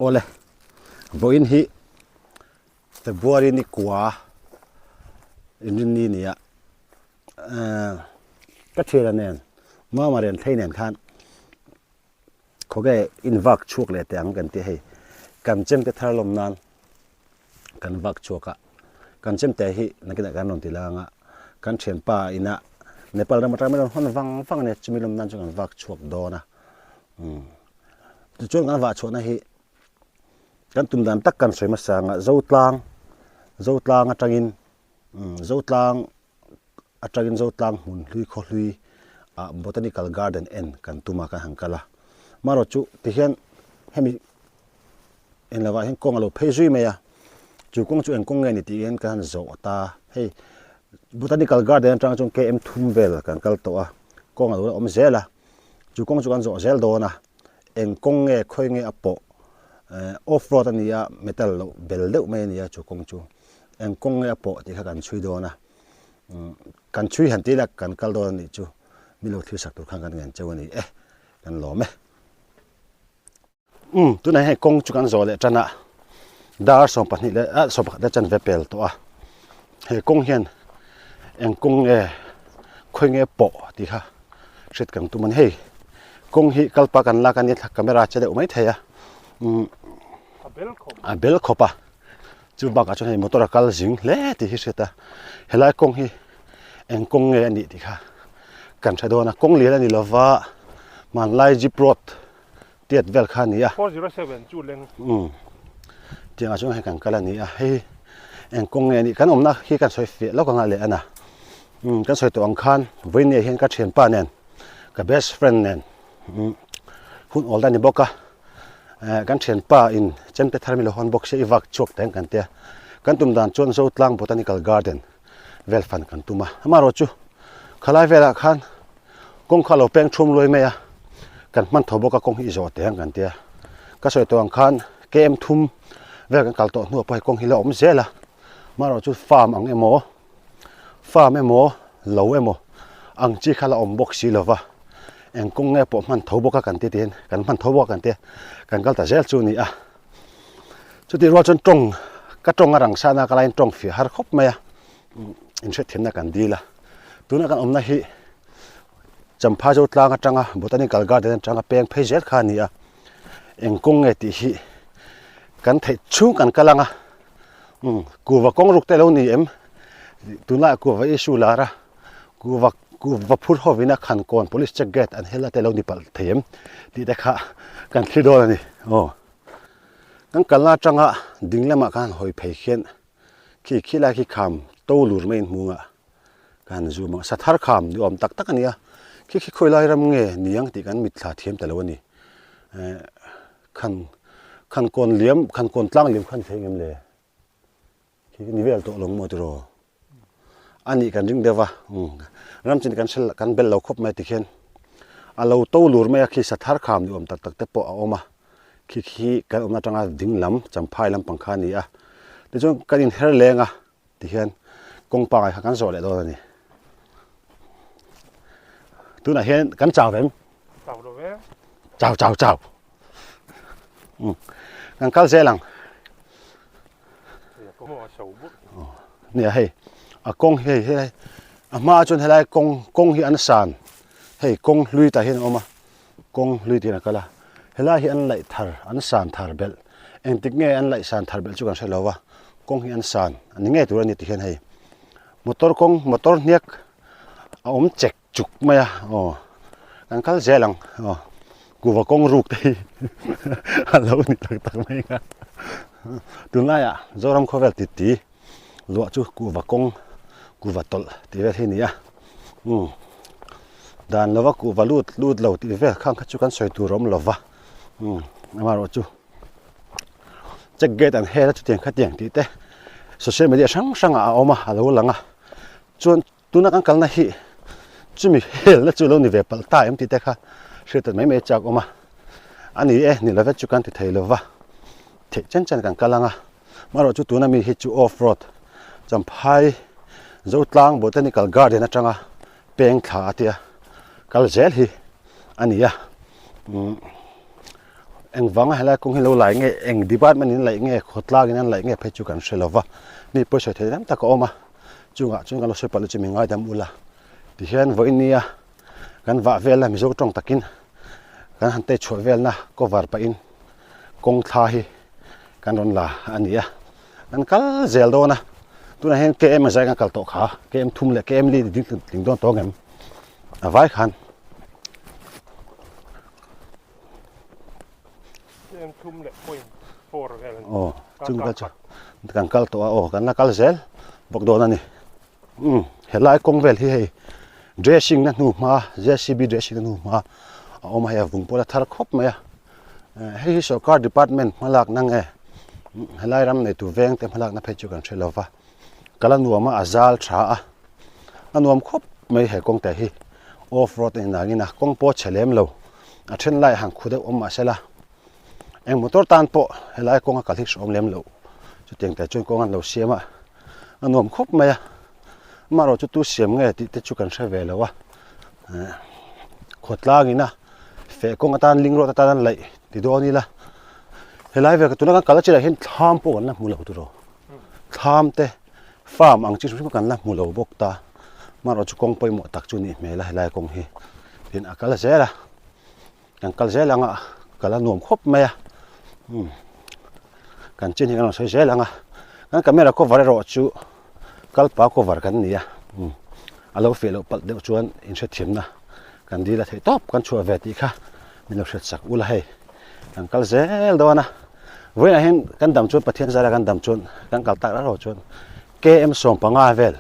Awle, vawiin hi February ni kua inrinni nia ka thiana nen Mama rian thlei nen khan khawge in vak chhuak leh teh ang kan ti hei kan chemte thar lawm nan kan vak chhuak a kan chemte hi nakinah kan rawn ti lang a kan thianpa ina Nepal ram atang mai rawn hawn vang vang a nia chumi lawm nan chuan kan vak chhuak dawn a umm tichuan kan vah chhuahna hi kan tum dan tak kan sawi hmasa ang a Zotlang Zotlang atangin umm Zotlang atangin Zotlang hmun hlui khaw hlui ah botanical garden en kan tum a kan han kal a marawh chu tihian hemi Eng lovah hian kawng a lo phei zui mai a, chu kawng chu eng kawng nge ni tih hian ka han zawh ta. Hei Botanical Garden atang chuan KM thum vel kan kal tawh a, kawng a lo la awm zel a, chu kawng chu kan zawh zel dawn a, eng kawng nge khawi nge a pawh eh off road a ni a, metal loh bel deuh mai a ni a chu kawng chu, eng kawng nge a pawh tih kha kan chhui dawn a, umm kan chhui han tih ila kan kal dawn a nih chu, mi lo thil sak tur khan kan ngen cheu a ni e, kan lawm e. Umm tunah hian kawng chu kan zawh leh tan a dar 12 leh ah 11 leh chanve pel tawh a he kawng hian eng kawng nge khawi nge pawh tih kha hriat kan tum a ni hei kawng hi kalpa kan lak a nia camera che deuh mai thei a umm a bel khawp a chu bakah chuan hei motor a kal zing hle tih hi hriat a helai kawng hi eng kawng nge a nih tih kha kan hre dawn a kawng lian a ni lova hmanlai jeep road tiat vel kha a ni a. 407 chu leng. Umm tiangah chuan hei kan kal a ni a hei eng kawng nge anih kan awmna hi kan sawi fiah lawk anga leh a na umm kan sawi tawh ang khan vawiin ah hian ka thianpa nen ka best friend nen umm hun awl ta a ni bawk a eh kan thianpa in chemte thar mi lo hawn bawk sia i vak chhuak ta ang kan tia kan tum dan chuan Zotlang Botanical Garden vel fan kan tum a amaherawhchu khalai velah khan Kawng kha a lo peng thum luai mai a, kan hman tho bawk a kawng hi i zawh teh ang kan tia. Ka sawi tawh ang khan KM thum vel kan kal tawh hnuah pawh hei kawng hi la awm zel a, amaherawh chu farm ang emaw farm emaw lo emaw ang chi kha la awm bawk si lo va, eng kawng nge pawh hman tho bawk a kan ti tiin kan hman tho bawk a kan tia kan kal ta zel chu a ni a. Chutih rual chuan tawng ka tawng a rang sahna ka laiin tawng fiah har khawp mai a, inhriatthiamna kan dil a. Tuna kan awmna hi Champha zo tlang atanga Botanical Garden atanga peng phei zel kha a ni a, eng kawng nge tih hi kan theih chhung kan kal ang a, umm kuhva kawng ruk te lo ni em? Tunlaiah kuhva issue lar a, kuhva kuhva phur hovin a Khankawn Police Check Gate an hel a te lo ni palh thei em tih te kha kan thlir dawn a ni aw. Kan kalna atanga ding lamah khan hawi phei khian Khi khi lai khi kham to lur mai in hmung a ka han zoom ang sathar kham ni awm tak tak a ni a khi khi khawi lai ram nge ni ang tih kan mitthla thiam ta lo a ni eh khan khan kawn liam khan kawn tlang liam khan thei ngem le khi ni vel tawh lo maw tiraw a nih kan ring deuh va umm ram chin kan hre kan bel lo khawp mai tikhian a lo to lur mai a khi sathar kham ni awm tak tak te pawh a awm a. Khi khi kan awmna atanga ding lam Champhai lampang kha a ni a, tichuan kan inher leng a tihian kawng pangai kha kan zawh leh dawn a ni. Tunah hian kan chau vem? Chau lo ve. Chau chau chau. Um kan kal zel ang. Nia hei a kawng hi hei helai a hma chuan helai kawng kawng hi an san hei kawng hlui tah hian a awm a. Kawng hlui tiin a kal a, helai hi an laih thar, an san thar belh. Engtik nge an laih san thar belh chu kan hre lo va, kawng hi an san a ni ngei tur a ni ti hian hei motor kawng motor hniak a awm chek chuk mai a aw kan kal zel ang aw kuhva kawng ruk te hi a lo ni tak tak mai a tunlaiah Zoram khawvel titi luah chu kuhva kawng kuhva tawlh tih vel hi a ni a umm dan lova kuhva lut lut lo tih vel khang kha chu kan sawi tur a awm lova umm amaherawh chu check gate an hel a chutiang khatiang tih te social media hrang hrangah a awm a a lo lang a chuan tuna kan kalna hi chumi helna chu lo ni ve palh ta em tih te kha hriat mai mai chak awm a a ni e ni love chu kan ti thei lova theih chen chen kan kal ang a. Amaherawh chu tuna mi hi chu off road Champhai Zotlang Botanical Garden atanga peng thla a tia kal zel hi a ni a umm Engvanga helai kawng hi lo lai nge, eng department in laih nge, khawtlang in an laih nge phei chu kan hre lo va. Mi pawisa thei tam tak a awm a, chungah chuan kan lo sawi palh chu mi ngaidam ula. Tihian vawiin nia kan vah velna Mizo tawng takin kan han tei chhuah velna cover pahin kawng thla hi kan rawn la a ni a. Kan kal zel dawn a, tunah hian KM a zai kan kal tawh kha, KM thum leh KM li ding tling dawn tawng em a vai khan. Aw chung kha chu kan kal tawh a aw kan la kal zel bawk dawn a ni umm helai kawng vel hi hei dressing na hnu hma J C B dressing na hnu hma a awm a hei a vung pawh a la thar khawp mai a hei hi sawrkar department hmalak na nge helai ram neitu veng te hmalak na phei chu kan hre lo va. Kal a nuam a, a zal tha a, a nuam khawp mai he kawng te hi off road a ni nangin a kawng pawh a chhe lem lo, a then laiah han khu deuh awm mah se la, eng motor tan pawh helai kawng a kal hi hrehawm lem loh, chutiang te chuan kawng an lo siam a, a nuam khawp mai a, amaherawh chu tu siam nge tih te chu kan hre ve lo a, eh khawtlang ina feh kawng atan link road atan an laih ti dawn ila, helai vel tuna kan kal a chilah hian thlam pawh kan la hmu lo tur aw. Thlam te farm ang chi hrim hrim kan la hmu lo bawk ta amaherawh chu kawng pawimawh tak chu nih hmel a helai kawng hi tin a kal zel a kan kal zel ang a kal a nuam khawp mai a umm kan chin hi kan rawn sawi zel ang a kan camera cover erawh chu kalpa cover kan ni a umm a lo fiah loh palh deuh chuan inhrethiamna kan dil a theih tawp kan chhuah ve tih kha min lo hriat sak ula hei kan kal zel dawn a vawiinah hian kan dam chuan Pathian zara kan dam chuan kan kal tak rauh chuan km 15 vel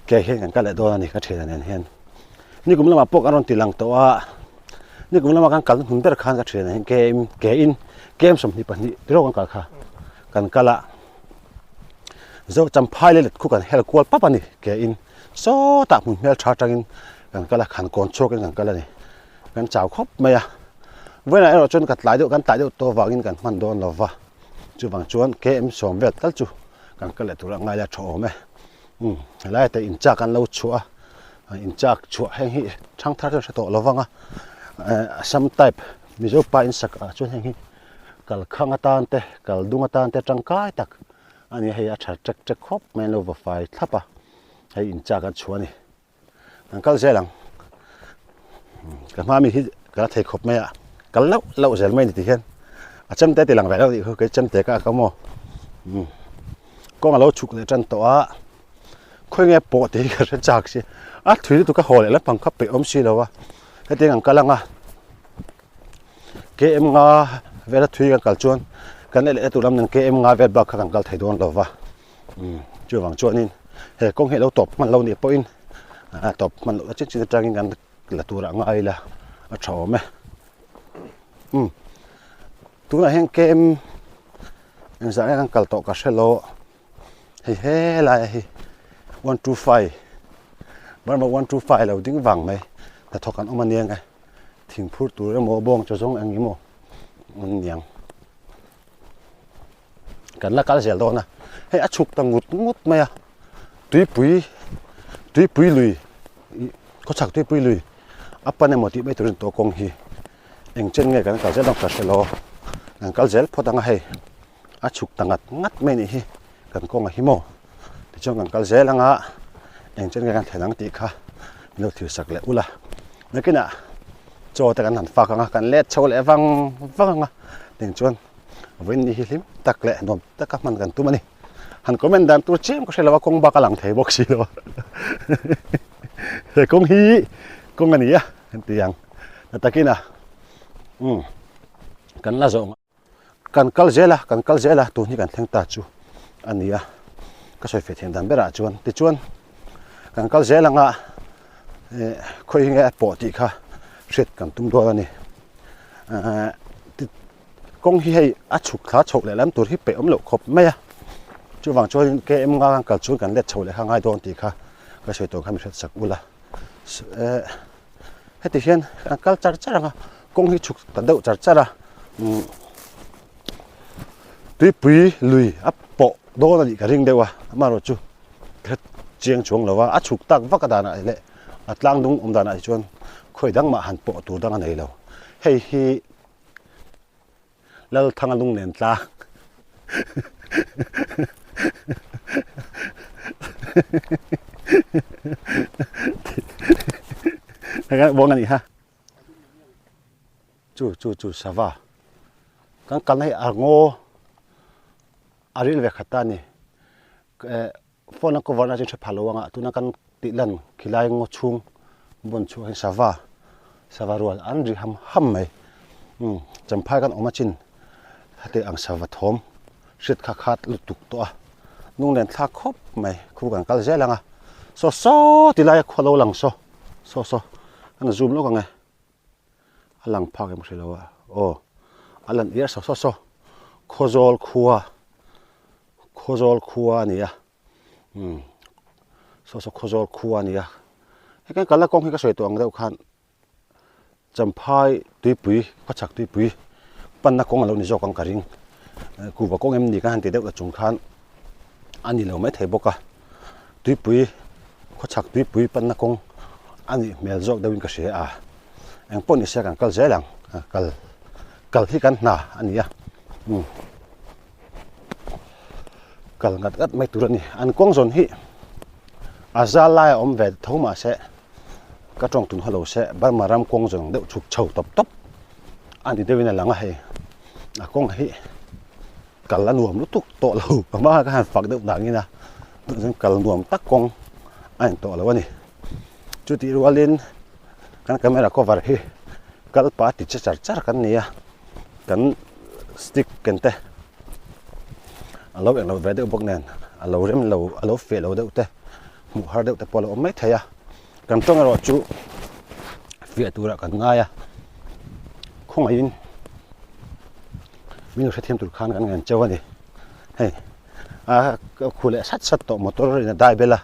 ke hian kan kal leh dawn a ni ka thian nen hian nikum lamah pawh kan rawn ti lang tawh a nikum lama kan kal hmun ber khan ka thian hian km ke in km 22 tiraw kan kal kha kan kal a zo champhai leh let khu kan hel kual pap a ni ke in sawtah hmun hmel tha atangin kan kal a khan kawn chhuakin kan kal a ni. Kan chau khawp mai a, vawiinah erawh chuan ka tlai deuh kan tlai deuh tawh avangin kan hman dawn lo va, chuvang chuan KM sawm vel tal chu kan kal leh tur a ngai la tha awm e. Umm helai te inchak an lo chhuah a, inchak chhuah heng hi thang thar chuan hre tawh lo vang a, eh Assam type Mizo pa in sak ah chuan heng hi kalkhang atan te kal dung atan te tangkai tak a ni a, hei a tha tek tek khawp mai an lo va fai thlap a, hei inchak an chhuah a ni. Kan kal zel ang ka hma mi hi ka la thei khawp mai a kal loh loh zel mai ni ti hian a chemte ti lang ve loh tih khu kei chemte ka ka maw kawng a lo chhuk leh tan tawh a khawi nge pawh tih hi ka hre chak si a thui lutuk ka haw leh lampang kha peih awm si lo a hetiang ang kal ang a km nga vela thui kan kal chuan kan leh leh tur lam nen km nga vel bak kha kan kal thei dawn lo va. Umm chuvang chuanin he kawng hi a lo tawp hman lo nih pawhin a tawp hman loh na chin chin atangin kan la turah ngai ila a tha awm e umm tunah hian kem engzah nge kan kal tawh ka hre lo hei helai a hi 125 Burma 125 lo ding vang mai hnathawk an awm aniang e thingphur tur emaw bawng chaw zawng eng emaw an niang. Kan la kal zel dawn a, hei a chhuk ta ngut ngut mai a, tuipui tuipui lui ih khawchhak tuipui lui a pan emaw tih mai turin tawh kawng hi eng chen nge kan kal zel ang ka hre lo, kan kal zel phawt ang a hei a chhuk ta ngat ngat mai a nih hi kan kawng a hi maw tichuan kan kal zel ang a eng chen nge kan thlen ang tih kha min lo thlir sak leh ula nakinah chaw te kan han fak ang a kan let chho leh vang vang ang a tichuan. Vawiin ni hi hlim tak leh nuam taka hman kan tum a ni. Han comment dan tur chiam ka hre lo a, kawng bak a lang thei bawk si lo a. He kawng hi kawng a ni a, kan ti ang. Na takin a, umm, kan la zawh kan kal zel a, kan kal zel a, tun hi kan thleng ta chu a ni a. Ka sawi feh thiam dan berah chuan tichuan kan kal zel anga eh khawi hi nge a pawh tih kha hriat kan tum dawn a ni. Eh Kawng hi hei a chhuk thla chhoh leh lam tur hi peih awm loh khawp mai a, chuvang chuanin KM nga kan kal chuan kan let chho leh kha ngai dawn tih kha ka sawi tur kha mi hriat sak ula. Eh heti hian kan kal char char ang a, kawng hi chhuk ta deuh char char a, umm tuipui lui a pawh dawn a nih ka ring deuh a, amaherawhchu ka hre chiang chuang lo a, a chhuk tak vak a danah leh a tlang dung awm danah hi chuan khawi dang mah han pawh tur dang a nei lo, hei hi. Lalthanga lunglen tlang. Buang a nih kha. Chu chu chu sava. Kan kalna hi a ngaw a ril ve khat ta a ni. Eh phone a cover na chu hre pha lo anga tuna kan tih lan khilai ngaw chhung bawn chhuah hian sava sava rual an ri ham ham mai umm champhai kan awm a chin heti ang sava thawm hriat kha khat lutuk tawh a lunglen thlak khawp mai khu kan kal zel ang a saw saw ti lai a khua lo lang saw saw saw kan zoom lawk ang e. A lang phak em hrelo a aw a lan iar saw saw saw Khawzawl khua Khawzawl khua a ni a umm saw saw Khawzawl khua a ni a hei kan kalna kawng hi ka sawi tawh ang deuh khan Champhai tuipui khawchhak tuipui panna kawng a lo ni zawk ang ka ring kuhva kawng em ni ka han ti deuh la chung khan a ni lo maithei bawk a tuipui khawchhak tuipui panna kawng a nih hmel zawk deuhin ka hria a eng pawh ni se kan kal zel ang kal kal hi kan hna a ni a umm kal ngat ngat mai tur a ni an kawng zawn hi a zal lai a awm ve tho mahse ka tawng tun haw lo se Burma ram kawng zawn ang deuh chhuk chho tawp tawp a ni deuhin a lang a hei a kawng hi. Kal a nuam lutuk tawh lo ka hma ka han fak deuh dangin a tunah chuan kal nuam tak kawng a in tawh lo a ni chutih rualin kan camera cover hi kal pah ti che char char kan ni a kan stick ken te a lo englo ve deuh bawk nen a lo rem lo a lo feh lo deuh te hmuh har deuh te pawh a lo awm mai thei a kan tawng erawh chu fiah turah kan ngai a khawngaihin. Min lo hrethiam tur khan kan ngen cheu a ni. Hei a khu leh sat sat tawh motor in a dai bel a,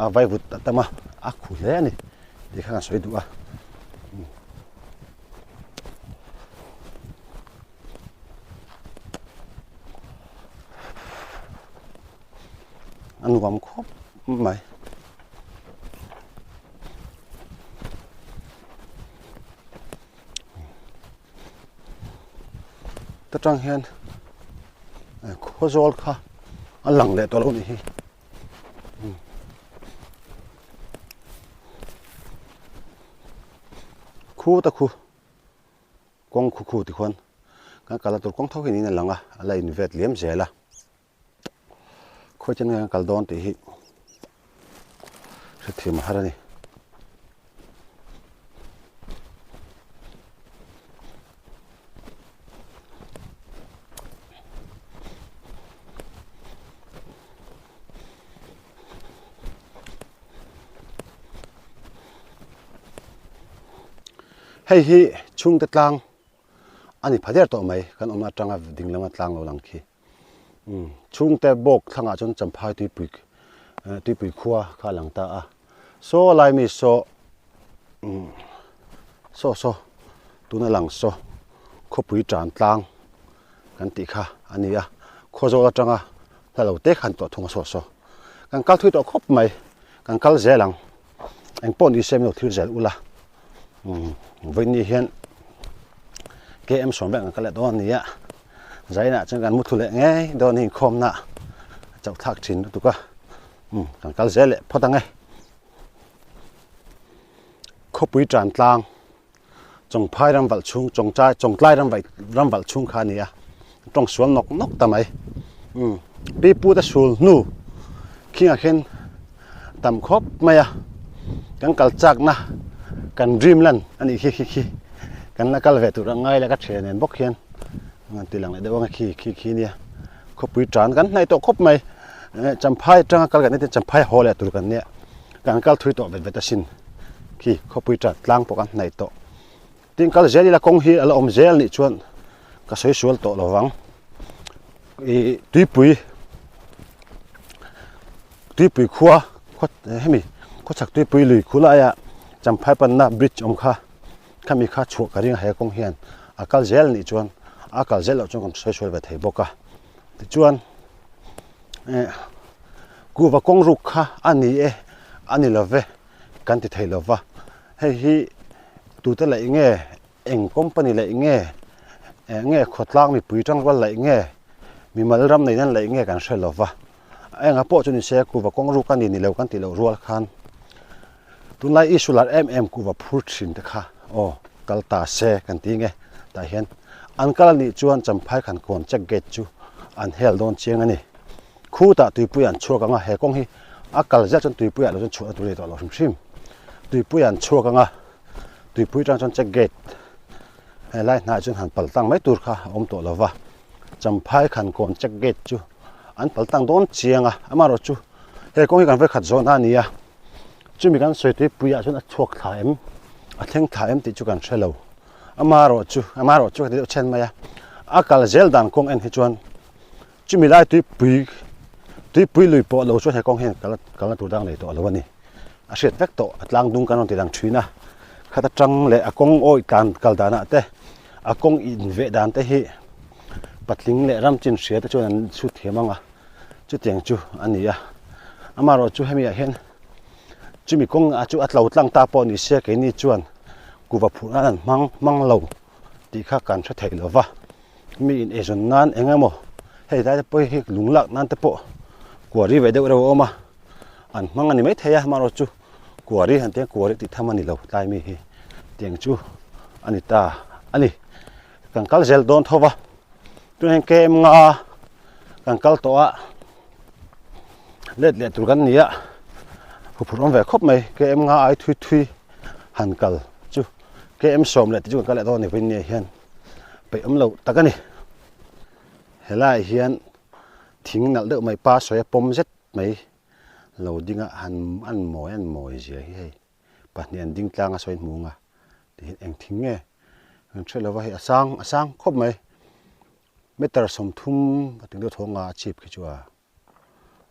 a vaivut a tam a, a khu hle a ni tih kha kan sawi duh a. A nuam khawp mai. Ta tang hian khawzawl kha a lang leh tawh lo a nih hi khu ta khu kawng khu khu ti khuan kan kal na tur kawng tho hi niin a lang a a la in vet liam zel a. Khawi chen nge kan kal dawn tih hi hrethiam a har a ni. Hei hi chhungte tlang a ni pha der tawh mai kan awmna atanga ding lama tlang lo lang khi. Umm chhungte bawk thlangah chuan Champhai tuipui eh tuipui khua kha a lang ta a saw lai mi saw umm saw saw tuna lang saw khawpui tan tlang kan tih kha a ni a khawzawl atanga hla lo te khan tawh thung a saw saw kan kal thui tawh khawp mai kan kal zel ang. Eng pawh ni se min lo thlir zel ula umm vawiin hian KM sawm vek ang ka leh dawn a ni a zainah chuan kan mutthlu leh ngei dawn a inkhawmna a chauh thlak thin lutuk a umm kan kal zel leh phawt ang e khawpui tan tlang. Chawngphai ram valh chhung Chawngchai Chawngtlai ram vaih ram valh chhung kha a ni a, tawng sual nawk nawk ta mai. Umm pi pu te sul hnu khingah khian tam khawp mai a, kan kal chakna kan dream land a nih khi khi khi kan la kal ve tur a ngai la ka thian nen bawk hian an ti lang leh deuh ang a khi khi khi nia khawpui tan kan hnaih tawh khawp mai Champhai atanga kal kan nia Champhai haw leh tur kan nia. Kan kal thui tawh vet vet asin khi khawpui ṭat tlang pawh kan hnaih tawh. Tin kal zel ila kawng hi a la awm zel nih chuan ka sawi sual tawh lo vang. Ih tuipui tuipui khua khaw hemi khawchhak tuipui lui khu laia Champhai panna bridge awm kha khami kha chhuah ka ring a he kawng hian a kal zel nih chuan a kal zel loh chuan kan sawi sual ve thei bawk a. Tichuan. Eh kuhva kawng ruk kha a ni e a ni lo ve kan ti thei lo va hei hi tute laih nge eng company laih nge Eng nge khawtlang mipui tangrual laih nge, mimal ram nei nan laih nge kan hre lo va. A enga pawh chu ni se kuhva kawng ruk a ni ni lo kan tih loh rual khan tunlai issue lar em em kuhva phur thin te kha aw kal ta se kan ti nge tah hian an kal a nih chuan Champhai khan kawn check gate chu an hel dawn chiang a ni. Khutah tuipui an chhuak ang a, he kawng hi a kal zel chuan tuipuiah lo chuan chhuahna tur a ni tawh lo hrim hrim. Tuipui an chhuak ang a, tuipui atang chuan check gate Helai hnah chuan han pal tlang mai tur kha a awm tawh lo va, Champhai khan kawn check gate chu an pal tlang dawn chiang a, amaherawh chu he kawng hi kan vawikhat zawhna a ni a, chumi kan sawi tuipuiah chuan a chhuak thla em, a thleng thla em tih chu kan hre lo, amaherawh chu amaherawh chu ka ti deuh chhen mai a, a kal zel dan kawng en hi chuan chumi lai tuipui tuipui lui pawh lo chuan he kawng hian kal kalna tur dang nei tawh lo a ni. A hriat vek tawh a tlang dung kan rawn ti lang thin a, khat atang leh a kawng awih tlan kal danah te a kawng inveh dan te hi patling leh ram chin hria te chuan an chhut thiam ang a, chutiang chu a ni a. Amaherawh chu hemi ah hian chumi kawng ah chu a tlo tlang ta pawh ni se keini chuan kuva phurh nan an hmang hmang lo tih kha kan hre thei lo va, mi in eizawn nan eng emaw hei lai te pawh hi lung lak nan te pawh kuari ve deuh reuh a awm a. An hmang a ni maithei a, amaherawh chu kuari han tia kuari tih tham a ni lo tlai mi hi tiang chu a ni ta a ni. Kan kal zel dawn tho va, tunah hian KM nga kan kal tawh a, let leh tur kan ni a, huphurh awm ve khawp mai KM nga ai thui thui han kal chu KM sawm leh tih chu kan kal leh dawn a ni vawiin ah hian peih awm lo tak a ni. Helaiah hian thing nalh deuh mai pa sawi a pawm zet. Mai lo dinga han an mawi an mawi zia hi hei pahnih an ding tlang a sawi hmung a ti hian eng thing nge kan hre lova hei a sang a sang khawp mai meter 30 a ting deuh thawng a a chhip khi chu a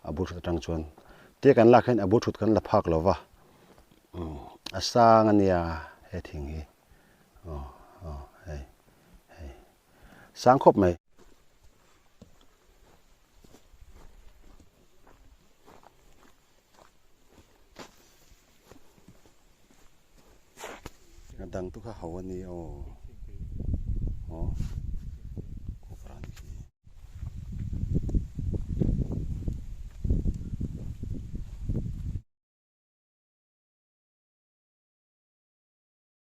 a bul thut atang chuan tia kan lak hian a bul thut kan la phak lova umm a sang a nia he thing hi aw aw hei hei sang khawp mai. A dang tu kha ho a ni aw. Aw.